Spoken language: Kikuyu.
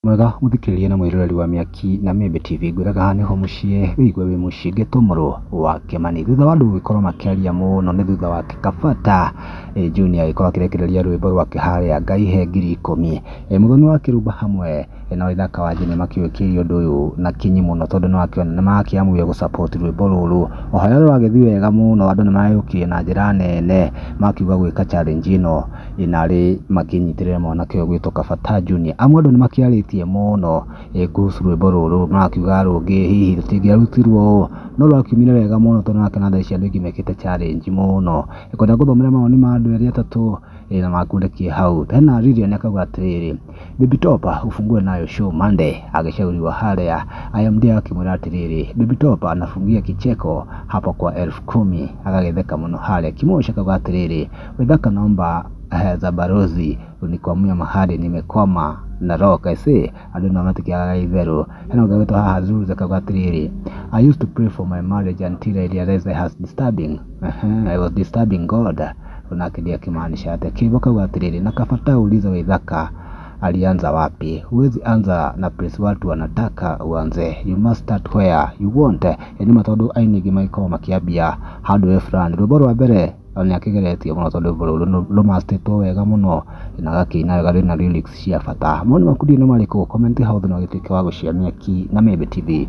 Mwega mũthikĩrĩria na mwĩroreri wa Mĩaki na Mĩembe TV, ngwĩraga haha nĩho mũciĩ wĩigue wĩ mũciĩ ngetwo mũrũ wa Kĩmani. Thutha wa andũ gũgĩkorwo makĩaria mũno nĩ thutha wake Kabata Junior agĩkorwo akĩrekereria rwĩmbo rwake harĩa Ngai he 10,000. Mũthoni wa Kĩrumba hamwe na Waithaka wa Njini makĩũkĩria ũndũ ũyũ na kinyi mũno tondũ nĩwakĩona nĩmarakĩamuire gũ support rwĩmbo rũrũ. O harĩa rũragĩthiĩ wega mũno andũ nĩmareyũkirie na njĩra nene makiuga gwĩka challenge ĩno narĩ makĩnyitĩrĩre mwanake ũyũ ũgwĩtwo Kabata Junior. Amwe andũ nĩmakĩarĩtie mũno kuhusu rwĩmbo rũrũ marakiuga rũngĩ hihi rũtingĩarutirwo ũũ, no rwakiumire wega mũno tondũ nĩwakĩona thaa ici andũ aingĩ mekĩte challenge mũno. Ngwenda gũthomera mawoni ma andũ erĩ atatũ na makundekie hau. Hena Lilian akauga atĩrĩrĩ, Baby Top ufungue nayo show Monday, agĩcauriwa harĩa IMD akĩmwĩra atĩrĩrĩ, Baby Top anafungia kicheko hapo kwa 10,000, agagĩtheka mũno harĩa. Kimosh akauga atĩrĩrĩ, Waithaka naomba za barozi unikwamia mahali nimekwama na rock. I say andũ nao matikĩagaga itherũ. Hena ũngĩ ũgwĩtwo haha Zuzu akauga atĩrĩrĩ, I used to pray for my marriage until I realized I was disturbing I was disturbing God. Onake ndiĩ akĩmaanisha atĩa. Kĩimbo akauga atĩrĩrĩ, na Kabata uliza Waithaka alianza wapi? Huwezi anza na place watu wanataka uanze, you must start where you want. Nĩ ma tondũ aini aingĩ magĩkoragwo makĩambia handũ he fulani. Rwĩmbo rwa mbere nĩ akĩgeretie mũno tondũ rwĩmbo rũrũ rũmastĩtwo wega mũno na agakĩina wega rwĩna lyrics cia bata. Mawoni maku ndiũĩ nĩ marĩkũ? Comment hau thĩ na ũgĩtuĩke wa gũshare Mĩaki na Mĩembe TV.